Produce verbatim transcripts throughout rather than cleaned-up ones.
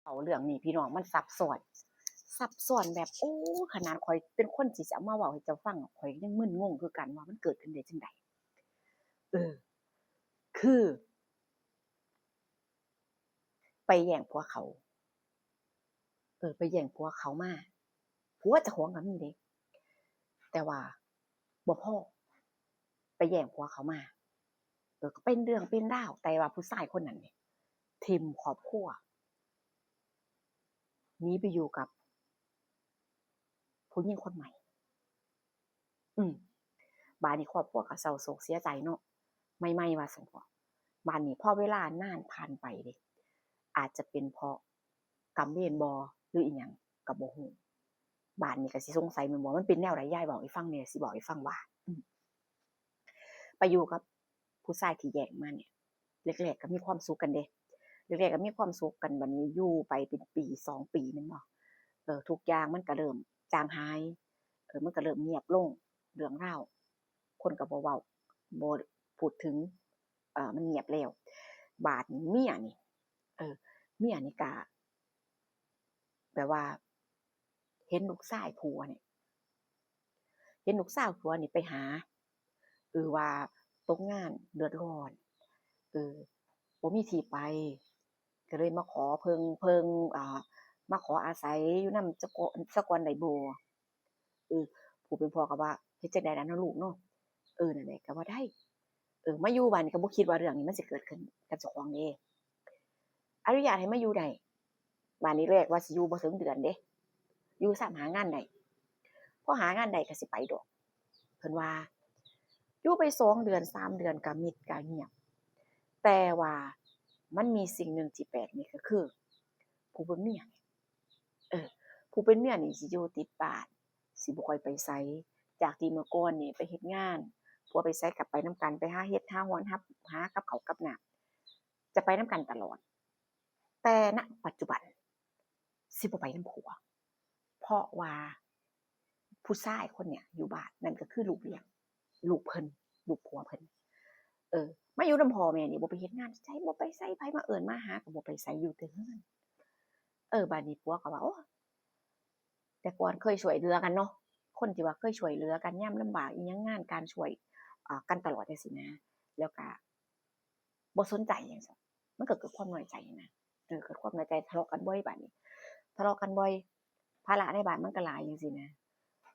เอาเรื่องนี้พี่น้องมันซับซ้อน ซับซ้อนแบบ โอ้ ขนาดข่อยเป็นคนที่จะเอามาเว้าให้เจ้าฟัง ข่อยยังมึนงงคือกันว่ามันเกิดขึ้นได้จั่งใด เออ คือ ไปแย่งผัวเขา เออ ไปแย่งผัวเขามา ผัวเจ้าของก็มีเด้ แต่ว่าบ่พอ ไปแย่งผัวเขามา เออ ก็เป็นเรื่องเป็นราว แต่ว่าผู้ชายคนนั้นเนี่ย ถิ่มครอบครัว หนีไปอยู่กับ ผู้หญิงคนใหม่ อืม บาดนี้ครอบครัวก็เศร้าโศกเสียใจเนาะ ใหม่ๆ ว่าซั่นเถาะ บาดนี้พอเวลานานผ่านไปเด้ อาจจะเป็นเพราะกรรมเวรบ่ หรืออิหยังก็บ่ฮู้ บาดนี้ก็สิสงสัยแม่นบ่ มันเป็นแนวใด ยายเว้าให้ฟังแหน่ สิเว้าให้ฟังว่า อืม ไปอยู่กับผู้ชายที่แย่งมาเนี่ย แรกๆ ก็มีความสุขกันเด้ แรกๆ ก็มีความสุขกัน บัดนี้อยู่ไปเป็นปีสองปีแม่นบ่ เออ ทุกอย่างมันก็เริ่มจางหาย เออ มันก็เริ่มเงียบลง เรื่องราว คนก็บ่เว้า บ่พูดถึง เออ มันเงียบแล้ว บาดนี้เมียนี่ เออ เมียนี่ก็ แบบว่า เห็นลูกชายผัวนี่ เห็นลูกชายผัวนี่ไปหา เออ ว่าตกงานเดือดร้อน เออ บ่มีที่ไป ก็เลยมาขอเพิ่ง เพิ่ง อ่า มาขออาศัยอยู่นำซะก่อน ซะก่อนได้บ่ เออ ผู้เป็นพ่อก็ว่า เฮ็ดจั่งใดล่ะเนาะลูกเนาะ เออ นั่นแหละ ก็ว่าได้ เออ มาอยู่บ้านนี่ก็บ่คิดว่าเรื่องนี้มันสิเกิดขึ้นกับเจ้าของเด้ อนุญาตให้มาอยู่ได้ บ้านนี้แรกว่าสิอยู่บ่ถึงเดือนเด้ อยู่ซ้ำหางานได้ พอหางานได้ก็สิไปดอก เพิ่นว่า อยู่ไปสองเดือนสามเดือนก็มิดก็เงียบ แต่ว่ามันมีสิ่งหนึ่งที่แปลกนี่ก็คือ ผู้เป็นเมีย เออ ผู้เป็นเมียนี่สิอยู่ติดบ้าน สิบ่ค่อยไปไส จากที่เมื่อก่อนนี่ไปเฮ็ดงาน ผัวไปไสก็ไปนำกัน ไปหาเฮ็ดหาฮอน หา หากับข้าวกับน้ำ จะไปนำกันตลอด แต่ ณ ปัจจุบัน สิบ่ไปนำผัว เพราะว่าผู้ชายคนเนี้ยอยู่บ้าน นั่นก็คือลูกเลี้ยง ลูกเพิ่น ลูกผัวเพิ่น เออ มาอยู่นำพ่อแม่นี่ บ่ไปเฮ็ดงานไส บ่ไปไส ไผมาเอิ้นมาหาก็บ่ไปไส อยู่แต่เฮือน เออ บาดนี้ผัวก็ว่า โอ้ แต่ก่อนเคยช่วยเหลือกันเนาะ คนที่ว่าเคยช่วยเหลือกันยามลำบากอิหยัง งานการช่วย อ่า กันตลอดจั่งซี้นะ แล้วก็บ่สนใจจั่งซี้ มันก็เกิดความน้อยใจนะ เออ เกิดความน้อยใจ ทะเลาะกันบ่อยบาดนี้ ทะเลาะกันบ่อย ภาระในบ้านมันก็หลายจั่งซี้นะ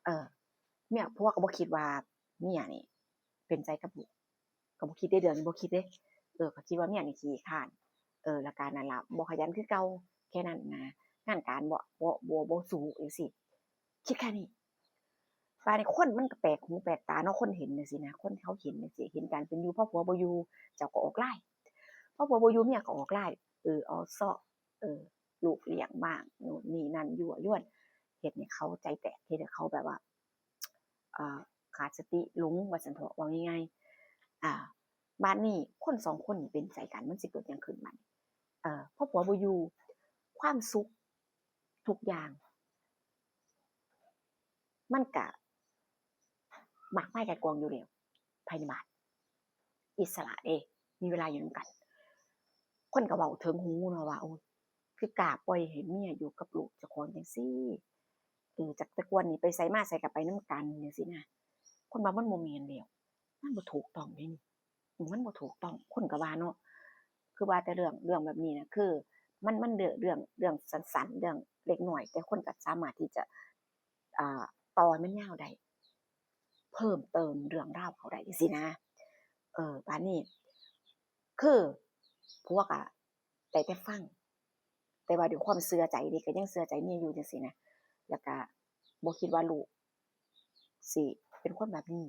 เออ เมีย ผัวก็บ่คิดว่าเมียนี่เป็นใจกับลูก ก็บ่คิดเด้ เรื่องนี้บ่คิดเด้ เออ ก็คิดว่าเมียนี่ขี้คร้าน เออ แล้วก็นั่นล่ะ บ่ขยันคือเก่า แค่นั้นนะ งานการบ่ บ่ บ่ บ่สู้จั่งซี้ คิดแค่นี้ บาดนี้คนมันก็แปลกหูแปลกตาเนาะ คนเห็นจั่งซี้นะ คนเขาเห็นจั่งซี้ เห็นการเป็นอยู่ พอผัวบ่อยู่ เจ้าก็ออกไลน์ พอผัวบ่อยู่ เมียก็ออกไลน์ เออ เอาเซาะ เออ ลูกเลี้ยงบ้าง นู่นนี่นั่น ยั่วยวน เฮ็ดให้เขาใจแตก เฮ็ดให้เขาแบบว่า เอ่อ ขาดสติหลง ว่าซั่นเถาะ เว้าง่ายๆ อ่า บาดนี้คนสองคนนี่เป็นใจกัน มันสิเกิดหยังขึ้นบาดนี้ เอ่อ พอผัวบ่อยู่ ความสุขทุกอย่าง มันก็มากมายไก่ายกองอยู่แล้ว ภายในบ้าน อิสระเด้ มีเวลาอยู่นำกัน คนก็เว้าถึงหูเนาะว่า โอ้ย คือกล้าปล่อยให้เมียอยู่กับลูกเจ้าของจั่งซี้ เออ จากแต่ก่อนนี่ไปไสมาไสก็ไปนำกันจั่งซี้นะ คนว่ามันบ่แม่นแล้ว มันบ่ถูกต้องเด้นี่ อืม มันบ่ถูกต้อง คนก็ว่าเนาะ คือว่าแต่เรื่อง เรื่องแบบนี้นะ คือมัน มันเรื่อง เรื่อง เรื่องสั้นๆ เรื่องเล็กน้อย แต่คนก็สามารถที่จะ อ่า ต่อให้มันยาวได้ เพิ่มเติมเรื่องราวเข้าได้จั่งซี้นะ เออ บาดนี้ คือผัวก็ได้แต่ฟัง แต่ว่าด้วยความเชื่อใจเด้ ก็ยังเชื่อใจเมียอยู่จั่งซี้นะ แล้วก็บ่คิดว่าลูกสิเป็นคนแบบนี้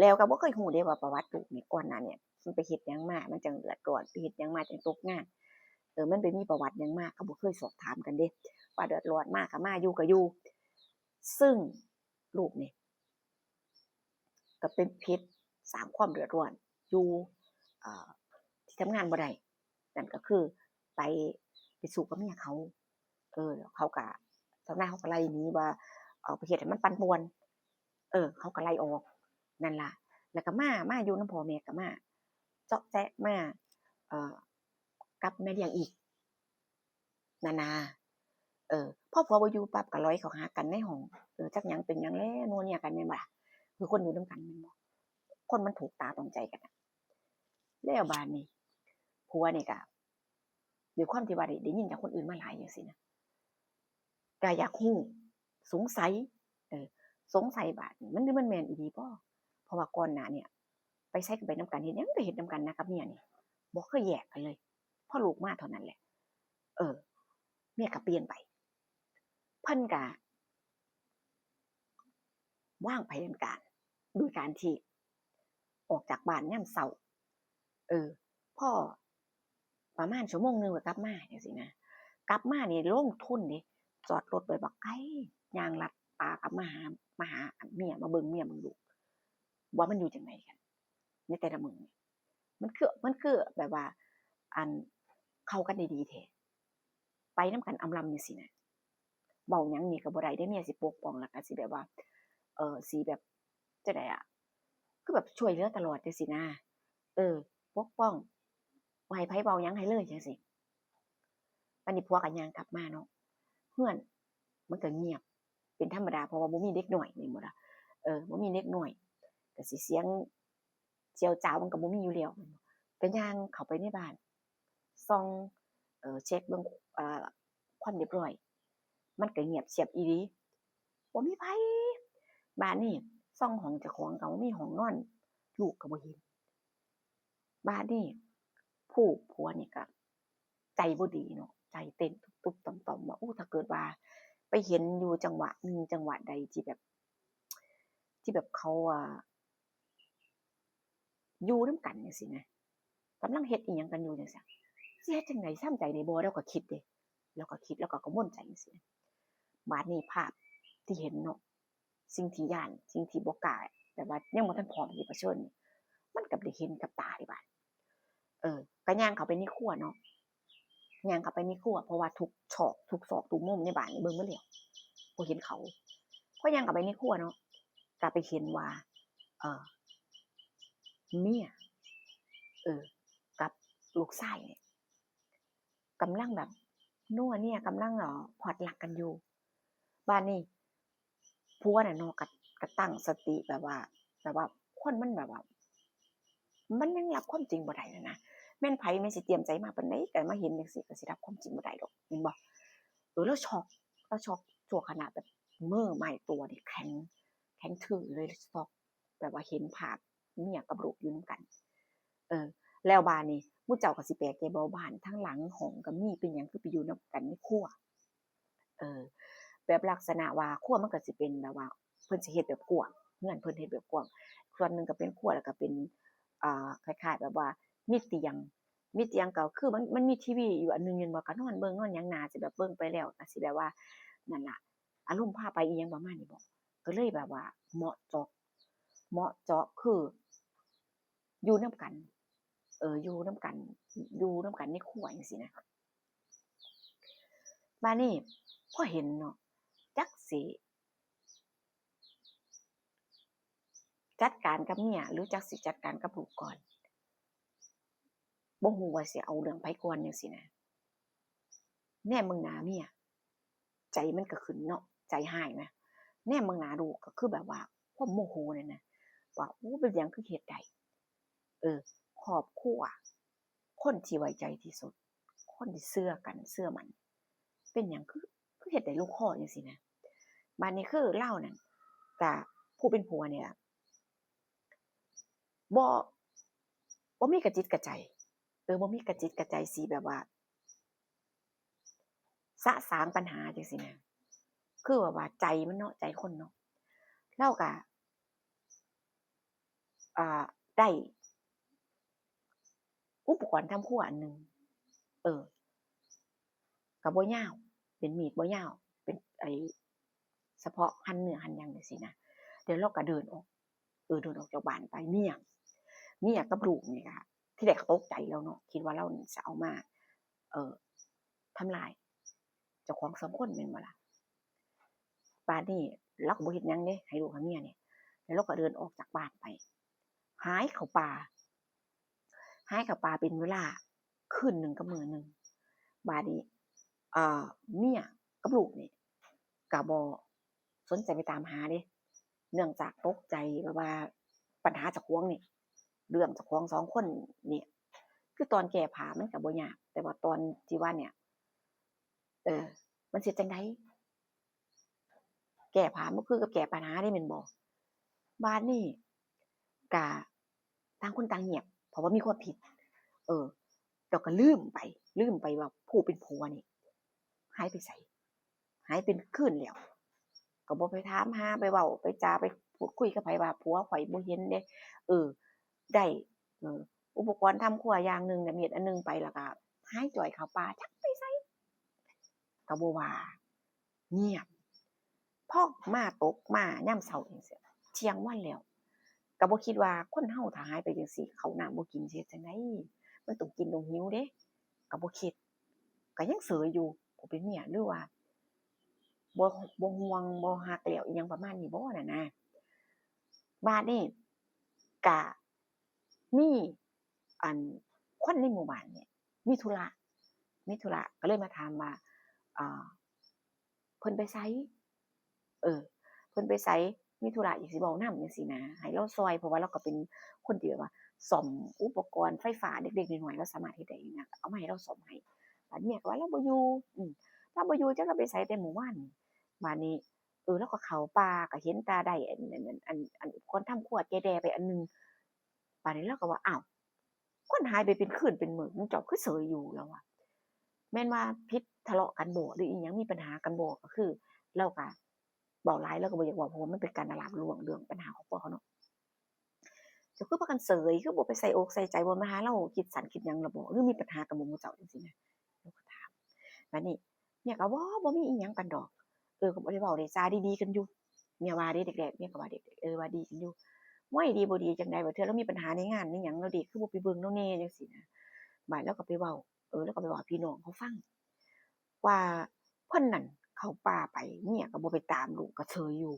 แล้วก็บ่เคยรู้เด้ว่าประวัติลูกนี่ก่อนหน้าเนี่ยมันไปเฮ็ดหยังมา มันจั่งเดือดร้อน ไปเฮ็ดหยังมาจั่งตกงาน เออ มันไปมีประวัติหยังมา ก็บ่เคยสอบถามกันเด้ ว่าเดือดร้อนมาก็มา อยู่ก็อยู่ ซึ่งลูกนี่ ก็เป็นเหตุสร้างความเดือดร้อนอยู่ เอ่อ ที่ทำงานบ่ได้ นั่นก็คือไป ไปสู้กับเมียเขา เออ เขาก็ เจ้านายเขาก็ไล่หนีว่า เอ่อ ไปเฮ็ดให้มันปั่นป่วน เออ เขาก็ไล่ออก นั่นล่ะ แล้วก็มา มาอยู่นำพ่อแม่ก็มา เจาะแจ๊ะมา เอ่อ กับแม่เลี้ยงอีก นานา เออ พอผัวบ่อยู่ปั๊บก็ลอยเข้าหากันในห้อง เออ จักหยังเป็นหยังแล้วนัวเนียกันแม่นบ่ล่ะ คือคนอยู่นำกันแม่นบ่ คนมันถูกตาตรงใจกันน่ะ แล้วบาดนี้ ผัวนี่ก็ ด้วยความที่ว่าได้ ได้ยินจากคนอื่นมาหลายจังซี้นะ ก็อยากฮู้ สงสัย เออ สงสัยบาดนี้ มันหรือมันแม่นอีหลีบ่ เพราะว่าก่อนหน้าเนี่ย ไปไสก็ไปนำกัน เฮ็ดหยังก็เฮ็ดนำกันนะกับเมียนี่ บ่เคยแยกกันเลย พอลูกมาเท่านั้นแหละ เออ เมียก็เปลี่ยนไป เพิ่นก็วางแผนการ โดยการที่ออกจากบ้านยามเช้า เออ พอประมาณชั่วโมงหนึ่งก็กลับมาจังซี้นะ กลับมานี่ลงทุนเด้ จอดรถไว้บักไก ย่างลัดป่ากลับมาหา มาหาเมีย มาเบิ่งเมียเบิ่งลูก ว่ามันอยู่จังใดกัน ในแต่ละมื้อนี่ มันคือ มันคือแบบว่า อัน เข้ากันได้ดีแท้ ไปนำกันอำลำจังซี้นะ เว้าหยังนี่ก็บ่ได้เด้ เมียสิปกป้อง แล้วก็สิแบบว่า เอ่อ สิแบบ จั่งใดอะ คือแบบช่วยเหลือตลอดจังซี้นะ เออ ปกป้อง บ่ให้ไผเว้าหยังให้เลยจังซี้ บัดนี้ผัวก็ย่างกลับมาเนาะ เฮือนมันก็เงียบ เป็นธรรมดา เพราะว่าบ่มีเด็กน้อยแม่นบ่ล่ะ เออ บ่มีเด็กน้อย ก็สิเสียงเจียวจ้าวมันก็บ่มีอยู่แล้ว ก็ย่างเข้าไปในบ้าน ส่อง เอ่อ เช็กเบิ่ง เอ่อ ความเรียบร้อย มันก็เงียบเชียบอีหลี บ่มีไผ บาดนี้ส่องห้องเจ้าของก็บ่มีห้องนอน ลูกก็บ่เห็น บาดนี้ผู้ผัวนี่ก็ใจบ่ดีเนาะ ใจเต้นตุบๆต่อมๆ ว่า อู้ ถ้าเกิดว่าไปเห็นอยู่จังหวะหนึ่งจังหวะใดที่แบบ ที่แบบเขา อ่า อยู่นำกันจังซี้นะ กำลังเฮ็ดอิหยังกันอยู่จังซี้ สิเฮ็ดจั่งใด ซ่อมใจได้บ่ ลาวก็คิดเด้ ลาวก็คิด ลาวก็กังวลใจจังซี้นะ บาดนี้ภาพที่เห็นเนาะ สิ่งที่ย้าน สิ่งที่บ่กล้า แบบว่ายังบ่ทันพร้อมที่เผชิญนี่ มันก็ได้เห็นกับตาเด้บาด เออ ก็ย่างเข้าไปในครัวเนาะ ย่างเข้าไปในครัว เพราะว่าทุกซอก ทุกซอก ทุกมุมในบ้านนี่เบิ่งหมดแล้ว บ่เห็นเขา พอย่างเข้าไปในครัวเนาะ ก็ไปเห็นว่า เอ่อ เมีย เออ กับลูกชายเนี่ย กำลังแบบนัวเนีย กำลัง เอ่อ พลอตรักกันอยู่ บาดนี้ผัวน่ะเนาะ ก็ ก็ตั้งสติแบบว่า แบบว่าคนมันแบบว่า มันยังรับความจริงบ่ได้น่ะนะ แม่นไผแม่นสิเตรียมใจมาปานใด ก็มาเห็นจังซี้ ก็สิรับความจริงบ่ได้ดอก แม่นบ่ เออ ลาวช็อก ลาวช็อกชั่วขณะ แบบมือไม้ตัวนี่แข็ง แข็งทื่อเลย ช็อก แบบว่าเห็นภาพเมียกับลูกอยู่นำกัน เออ แล้วบาดนี้หมู่เจ้าก็สิแปลกใจบ่ บ้านทางหลังห้องก็มี เป็นหยังคือไปอยู่นำกันในครัว เออ แบบลักษณะว่าครัวมันก็สิเป็นแบบว่า เพิ่นสิเฮ็ดแบบกว้าง เฮือนเพิ่นเฮ็ดแบบกว้าง ส่วนหนึ่งก็เป็นครัว แล้วก็เป็น อ่า คล้ายๆแบบว่ามีเตียง มีเตียงก็คือมัน มันมีทีวีอยู่อันหนึ่งแม่นบ่ ก็นอนเบิ่งนอนหยัง น่าสิแบบเบิ่งไปแล้ว น่าสิแบบว่า นั่นล่ะ อารมณ์พาไปอิหยังประมาณนี้บ่ ก็เลยแบบว่าเหมาะเจาะ เหมาะเจาะคือ อยู่นำกัน เออ อยู่นำกัน อยู่นำกันในครัวจังซี้นะ บาดนี้พอเห็นเนาะ จักสิจัดการกับเมีย หรือจักสิจัดการกับลูกก่อน บ่ฮู้ว่าสิเอาเรื่องไผก่อนจังซี้นะ แนมเบิ่งหน้าเมีย ใจมันก็ขึ้นเนาะ ใจฮ้ายนะ แนมเบิ่งหน้าลูกก็คือแบบว่าความโมโหนั่นนะ ว่า โอ้ เป็นหยังคือเฮ็ดได้ เออ ครอบครัว คนที่ไว้ใจที่สุด คนที่เชื่อกัน เชื่อมั่น เป็นหยังคือ คือเฮ็ดได้ลงคอจังซี้นะ บาดนี้คือลาวนั่น ก็ผู้เป็นผัวนี่ล่ะ บ่ บ่มีกระจิตกระใจ เออ บ่มีกระจิตกระใจสิแบบว่า สะสางปัญหาจังซี้นะ คือแบบว่าใจมันเนาะ ใจคนเนาะ ลาวก็ อ่า ได้อุปกรณ์ทำครัวอันหนึ่ง เออ ก็บ่ยาว เป็นมีดบ่ยาว เป็นไอ้เฉพาะหั่นเนื้อหั่นหยังจังซี้นะ เดี๋ยวลาวก็เดินออก เออ เดินออกจากบ้านไป เมีย เมียกับลูกนี่ก็ ทีแรกก็ตกใจลาวเนาะ คิดว่าลาวสิเอามา เอ่อ ทำลายเจ้าของสองคนแม่นบ่ล่ะ บาดนี้ลาวก็บ่เฮ็ดหยังเด้ ให้ลูกให้เมียนี่ แล้วลาวก็เดินออกจากบ้านไป หายเข้าป่า หายเข้าป่าเป็นเวลาคืนหนึ่งกับมื้อหนึ่ง บาดนี้ เอ่อเมียกับลูกนี่ก็บ่สนใจไปตามหาเด้ เนื่องจากตกใจแบบว่าปัญหาเจ้าของนี่ เรื่องเจ้าของสองคนเนี่ย คือตอนแก้ผ้ามันก็บ่ยาก แต่ว่าตอนที่ว่าเนี่ย เออ มันสิจั่งใด แก้ผ้ามันคือกับแก้ปัญหาได้แม่นบ่ บาดนี้ก็ต่างคนต่างเงียบ เพราะว่ามีความผิด เออ แล้วก็ลืมไป ลืมไปว่าผู้เป็นผัวนี่หายไปไส หายเป็นคืนแล้ว ก็บ่ไปถามหา ไปเว้าไปจา ไปพูดคุยกับไผ ว่าผัวข่อยบ่เห็นเด้ เออ ได้ เออ อุปกรณ์ทำครัวอย่างหนึ่งเนี่ย มีดอันหนึ่งไป แล้วก็หายจ้อยเข้าป่า จักไปไส ก็บ่ว่า เงียบ พอมาตกมายามเช้าจั่งซี้ เที่ยงวันแล้ว ก็บ่คิดว่าคนเฮาถ้าหายไปจั่งซี้ ข้าวน้ำบ่กินสิเฮ็ดจั่งใด มันต้องกินต้องหิวเด้ ก็บ่คิด ก็ยังเสยอยู่ ผู้เป็นเมีย หรือว่า บ่ บ่ห่วง บ่ฮักแล้ว อีหยังประมาณนี้บ่นั่นนะ บาดนี้ก็มี อัน คนในหมู่บ้านเนี่ย มีธุระ มีธุระ ก็เลยมาถามว่า เอ่อ เพิ่นไปไส เออ เพิ่นไปไส มีธุระอยากสิเว้านำจั่งซี้นะ ให้ลาวซ่อย เพราะว่าลาวก็เป็นคนที่แบบว่าซ่อมอุปกรณ์ไฟฟ้าเล็กๆน้อยๆ ลาวสามารถเฮ็ดได้นะ เอามาให้ลาวซ่อมให้ บาดเมียก็ว่าลาวบ่อยู่ อืม ลาวบ่อยู่ จักลาวไปไสแต่มื้อวานนี้ บาดนี้ เออ ลาวก็เข้าป่า ก็เห็นแต่ได้อัน อัน อัน อัน อันอุปกรณ์ทำครัวแก่แด่ไปอันหนึ่ง บาดนี้ลาวก็ว่า อ้าว คนหายไปเป็นคืนเป็นมื้อ หมู่เจ้าคือเสยอยู่ ลาวว่า แม่นว่าผิดทะเลาะกันบ่ หรืออีหยัง มีปัญหากันบ่ ก็คือลาวก็เว้าหลาย ลาวก็บ่อยากเว้า เพราะว่ามันเป็นการละลาบล่วงเรื่องปัญหาครอบครัวเขาเนาะ เจ้าคือพากันเสย คือบ่ไปใส่อกใส่ใจ บ่มาหาลาวคิดสั้นคิดหยังล่ะบ่ หรือมีปัญหากันบ่หมู่เจ้าจั่งซี้นะ ลาวก็ถาม บาดนี้เมียก็ บ่ บ่มีอีหยังกันดอก เออ ก็บ่ได้เว้าได้จา ดีๆกันอยู่ เมียว่าเด้ แรกๆ เมียก็ว่าเด้ เออ ว่าดีกันอยู่ โอ้ย ดีบ่ดีจั่งใด บางเทื่อลาวมีปัญหาในงานในหยัง ลาวเด้ คือบ่ไปเบิ่งลาวแหน่จั่งซี้นะ บาดลาวก็ไปเว้า เออ ลาวก็ไปเว้าให้พี่น้องเขาฟัง ว่าเพิ่นนั่นเข้าป่าไป เมียก็บ่ไปตาม ลูกก็เสยอยู่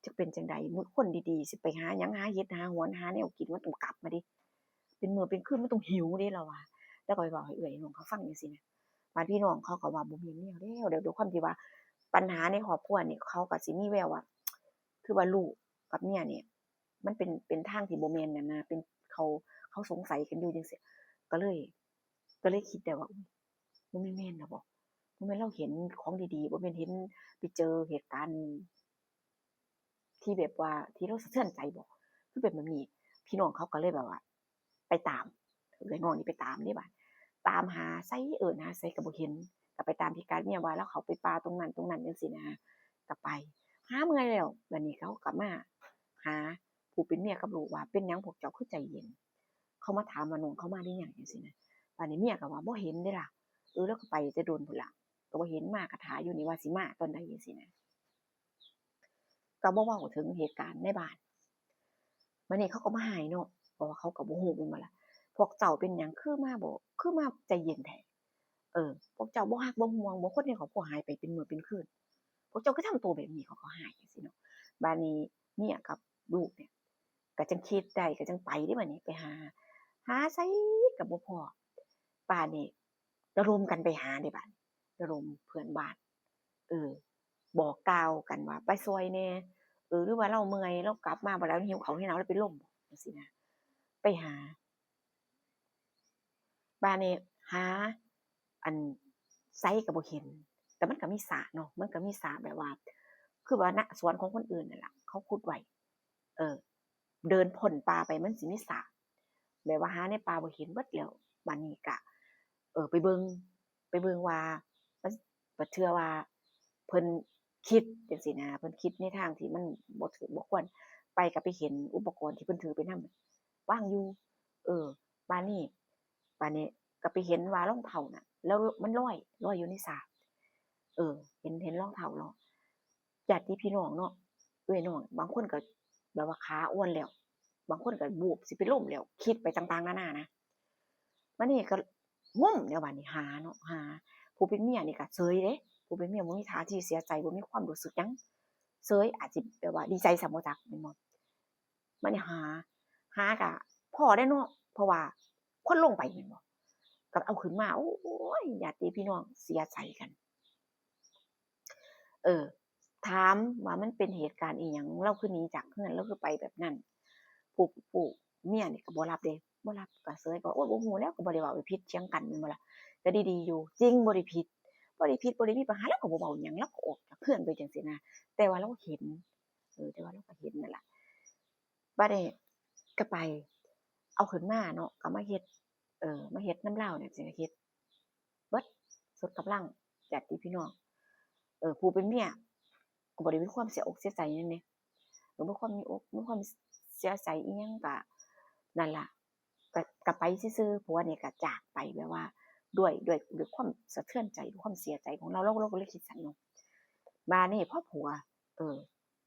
จักเป็นจั่งใด มื้อคนดีๆ สิไปหาหยัง หาเห็ดหาหอน หาแนวกิน มันต้องกลับมาเด้ เป็นมื้อเป็นคืนมันต้องหิวเด้ ลาวว่า ลาวก็ไปเว้าให้เอื้อยน้องเขาฟังจั่งซี้นะ บาดพี่น้องเขาก็ว่าบ่แม่นแนวแล้ว เดี๋ยวด้วยความที่ว่าปัญหาในครอบครัวนี่ เขาก็สิมีแววว่า คือว่าลูกกับเมียนี่ มันเป็น เป็นทางที่บ่แม่นนั่นนะ เป็น เขา เขาสงสัยกันอยู่จั่งซี้ ก็เลย ก็เลยคิดได้ว่า อุ๊ย บ่แม่นแม่นดอกบ่ บ่แม่นลาวเห็นของดีๆ บ่แม่นเห็น ไปเจอเหตุการณ์ ที่แบบว่า ที่ลาวสะเทือนใจบ่ คือเป็นแบบนี้ พี่น้องเขาก็เลยแบบว่า ไปตาม เอื้อยน้องนี่ไปตามเด้บาด ตามหาไส เอิ้นหาไสก็บ่เห็น ก็ไปตามพิกัด เมียว่าลาวเข้าไปป่าตรงนั้นตรงนั้นจั่งซี้นะ ก็ไป หาเมื่อยแล้ว บาดนี้เขาก็มาหาผู้เป็นเมียกับลูกว่า เป็นหยังพวกเจ้าคือใจเย็น เขามาถามว่าน้องเขามาหรือยังจั่งซี้นะ บาดนี้เมียก็ว่าบ่เห็นเด้ล่ะ เออ ลาวก็ไปแต่โดนพู้นล่ะ ก็บ่เห็นมา ก็ถ่าอยู่นี่ว่าสิมาตอนใดจั่งซี้นะ ก็บ่เว้าถึงเหตุการณ์ในบ้าน บาดนี้เขาก็มาหายเนาะ เพราะว่าเขาก็บ่ฮู้แม่นบ่ล่ะ พวกเจ้าเป็นหยังคือมาบ่ คือมาใจเย็นแท้ เออ พวกเจ้าบ่ฮักบ่ห่วงบ่ คนในครอบครัวหายไปเป็นมื้อเป็นคืน พวกเจ้าคือทำตัวแบบนี้ เขาก็หายจั่งซี้เนาะ บาดนี้เมียกับลูกเนี่ย ก็จั่งคิดได้ ก็จั่งไปเด้บาดนี้ ไปหา หาไสก็บ่พ้อ บาดนี้ระดมกันไปหาเด้บาดนี้ ระดมเพื่อนบ้าน เออ บอกกล่าวกันว่าไปซ่อยแหน่ เออ หรือว่าลาวเมื่อย ลาวกลับมาบ่แล้ว หิวข้าวหิวน้ำ ลาวเป็นลมบ่ จั่งซี้นะ ไปหา บาดนี้หา อัน ไสก็บ่เห็น แต่มันก็มีสระเนาะ มันก็มีสระแบบว่า คือว่า ณ สวนของคนอื่นนั่นล่ะ เขาขุดไว้ เออ เดินพ่นป่าไปมันสิมีสระ แบบว่าหาในป่าบ่เห็นเบิดแล้ว บาดนี้ก็ เออ ไปเบิ่ง ไปเบิ่งว่า มัน บัดเทื่อว่าเพิ่นคิดจั่งซี้นะ เพิ่นคิดในทางที่มันบ่ถืกบ่ควร ไปก็ไปเห็นอุปกรณ์ที่เพิ่นถือไปนำวางอยู่ เออ บาดนี้ บาดนี้ก็ไปเห็นว่ารองเท้าน่ะ แล้วมันลอย ลอยอยู่ในสระ เออ เห็น เห็นรองเท้าลอย ญาติพี่น้องเนาะ เอื้อยน้อง บางคนก็แบบว่าขาอ่อนแล้ว บางคนก็บูบสิเป็นลมแล้ว คิดไปต่างๆนานานะ บาดนี้ก็งมแล้ว บาดนี้หาเนาะ หา ผู้เป็นเมียนี่ก็เสยเด้ ผู้เป็นเมียบ่มีท่าทีเสียใจ บ่มีความรู้สึกหยัง เสย อาจสิแบบว่าดีใจซ้ำบ่จัก แม่นบ่ บาดนี้หา หาก็พ้อได้เนาะ เพราะว่าคนลงไปแม่นบ่ ก็เอาขึ้นมา โอ้ย ญาติพี่น้องเสียใจกัน เออ ถามว่ามันเป็นเหตุการณ์อีหยัง ลาวคือหนีจากเฮือน ลาวคือไปแบบนั้น ผู้ ผู้เมียนี่ก็บ่รับเด้ บ่รับ ก็เสย ก็ โอ๊ย บ่ฮู้แหล้ว ก็บ่ได้เว้าไปผิดเถียงกันแม่นบ่ล่ะ ก็ดีๆอยู่ จริง บ่ได้ผิด บ่ได้ผิด บ่ได้มีปัญหา ลาวก็บ่เว้าหยัง ลาวก็ออกจากเฮือนไปจั่งซี้นะ แต่ว่าลาวเห็น เออ แต่ว่าลาวก็เห็นนั่นล่ะ บัดนี้ก็ไป เอาขึ้นมาเนาะ ก็มาเฮ็ด เออ มาเฮ็ดนำลาวเนี่ย สิเฮ็ดเบิดสุดกำลัง ญาติพี่น้อง เออ ผู้เป็นเมีย ก็บ่ได้มีความเสียอกเสียใจหยังเด้ ก็บ่ความมีอก มีความเสียใจอีหยัง ก็นั่นล่ะ ก็ ก็ไปซื่อๆ ผัวนี่ก็จากไปแบบว่า ด้วย ด้วย ด้วยความสะเทือนใจ ด้วยความเสียใจของลาว ลาว ลาวก็เลยคิดซั่นเนาะ บาดนี้พอผัว เออ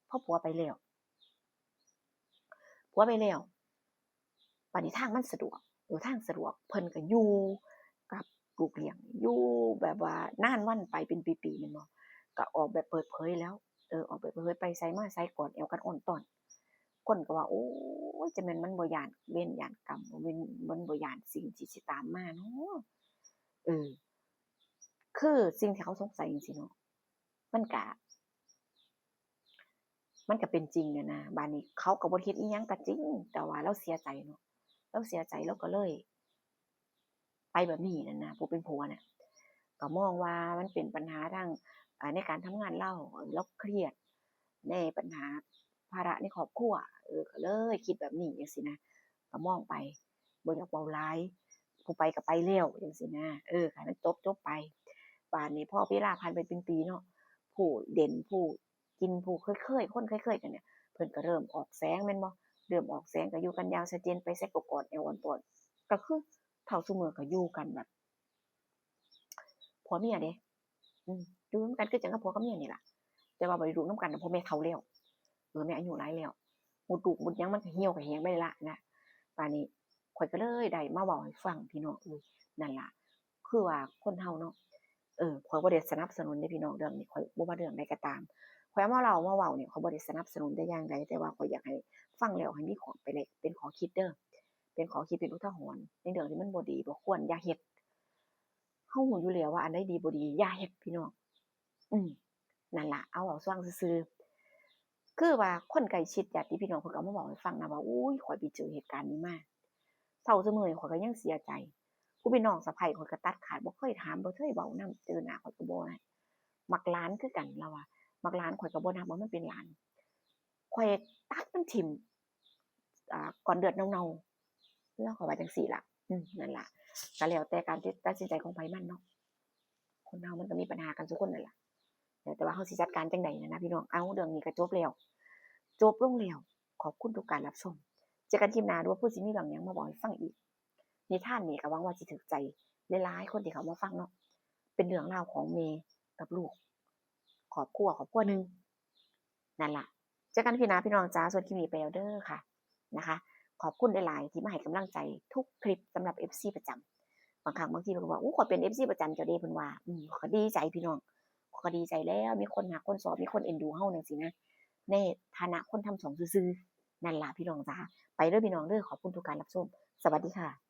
พอผัวไปแล้ว ผัวไปแล้ว บัดนี้ทางมันสะดวก เออ ทางสะดวก เพิ่นก็อยู่กับลูกเลี้ยง อยู่แบบว่านานวันไปเป็นปีๆ แม่นบ่ ก็ออกแบบเปิดเผยแล้ว เออ ออกแบบเปิดเผย ไปไสมาไสกอดแอวกันอ้อนต้อน คนก็ว่า โอ๊ย จั่งแม่นมันบ่ย้านเวรย้านกรรม บ่แม่น มันบ่ย้านสิ่งที่สิตามมาเนาะ เออ คือสิ่งที่เขาสงสัยจั่งซี้เนาะ มันก็ มันก็เป็นจริงอะนะ บาดนี้เขาก็บ่ได้เฮ็ดอิหยังก็จริง แต่ว่าลาวเสียใจเนาะ ลาวเสียใจ ลาวก็เลย ไปแบบนี้นั่นนะ ผู้เป็นผัวน่ะ ก็มองว่ามันเป็นปัญหาทาง อ่า ในการทำงานลาว เออ ลาวเครียดในปัญหาภาระในครอบครัว เออ ก็เลยคิดแบบนี้จั่งซี้นะ ก็มองไป บ่อยากเว้าหลาย ผู้ไปก็ไปแล้วจั่งซี้นะ เออ ให้มันจบๆ ไป บาดนี้พอเวลาผ่านไปเป็นปีเนาะ ผู้เด่น ผู้กิน ผู้เคยๆ คนเคยๆ กันเนี่ย เพิ่นก็เริ่มออกแสงแม่นบ่ เริ่มออกแสง ก็อยู่กันอย่างชัดเจน ไปไสก็กอดแอวอ้อนต้อน ก็คือเฒ่าซุมื้อก็อยู่กันแบบ ผัวเมียเด้ อืม อยู่นำกันคือจั่งกับผัวกับเมียนี่ล่ะ แต่ว่าบ่ได้อยู่นำกันดอก เพราะแม่เฒ่าแล้ว เออ แม่อายุหลายแล้ว มดลูกมดหยังมันก็เหี่ยวก็แห้งไปแล้วล่ะนะ บาดนี้ข้อยก็เลยได้มาเว้าให้ฟังพี่น้อง เออ นั่นล่ะ คือว่าคนเฮาเนาะ เออ ข้อยบ่ได้สนับสนุนเด้พี่น้อง เรื่องนี้ ข้อยบ่ว่าเรื่องใดก็ตาม ข้อยเอามาเล่ามาเว้านี่ ข้อยบ่ได้สนับสนุนแต่อย่างใด แต่ว่าข้อยอยากให้ฟังแล้วให้มีข้อ ไปเลย เป็นข้อคิดเด้อ เป็นข้อคิด เป็นอุทาหรณ์ ในเรื่องที่มันบ่ดี บ่ควร อย่าเฮ็ด เฮารู้อยู่แล้วว่าอันใดดีบ่ดี อย่าเฮ็ดพี่น้อง อืม นั่นล่ะ เอาเว้าสู่ฟังซื่อๆ คือว่าคนใกล้ชิดญาติพี่น้องเพิ่นก็เอามาเว้าให้ฟังนะว่า โอ๊ย ข้อยไปเจอเหตุการณ์นี้มา เฒ่าซุมื้อนี้ข้อยก็ยังเสียใจ ผู้เป็นน้องสะใภ้ข้อยก็ตัดขาด บ่เคยถาม บ่เคยเว้านำ เจอหน้าข้อยก็บ่นั่น มักหลานคือกัน ลาวว่า มักหลานข้อยก็บ่นับว่ามันเป็นหลาน ข้อยตัดมันถิ่ม อ่า ก้อนเลือดเน่าๆ ลาวก็ว่าจั่งซี้ล่ะ อืม นั่นล่ะ ก็แล้วแต่การตัดสินใจของไผมันเนาะ คนเฮามันก็มีปัญหากันซุคนนั่นล่ะ แล้วแต่ว่าเฮาสิจัดการจั่งใดนั่นนะพี่น้อง เอ้า เรื่องนี้ก็จบแล้ว จบลงแล้ว ขอบคุณทุกการรับชม เจอกันคลิปหน้าเด้อ เผื่อสิมีเรื่องหยังมาเว้าให้ฟังอีก นิทานนี้ก็หวังว่าสิถูกใจหลายๆ คนที่เข้ามาฟังเนาะ เป็นเรื่องราวของแม่กับลูก ครอบครัว ครอบครัวหนึ่ง นั่นล่ะ เจอกันคลิปหน้าพี่น้องจ๋า ส่วนคลิปนี้ไปแล้วเด้อค่ะ นะคะ ขอบคุณหลายๆ ที่มาให้กำลังใจทุกคลิปสำหรับ เอฟซี ประจำ บางครั้งบางทีเพิ่นก็ว่า อู้ ข้อยเป็น เอฟซี ประจำเจ้าเด้ เพิ่นว่า อืม ข้อยก็ดีใจพี่น้อง ข้อยก็ดีใจแล้ว มีคนฮักคนชอบ มีคนเอ็นดูเฮาจั่งซี้นะ ในฐานะคนทำช่องซื่อๆ นั่นล่ะพี่น้องจ๋า ไปเด้อพี่น้องเด้อ ขอบคุณทุกการรับชม สวัสดีค่ะ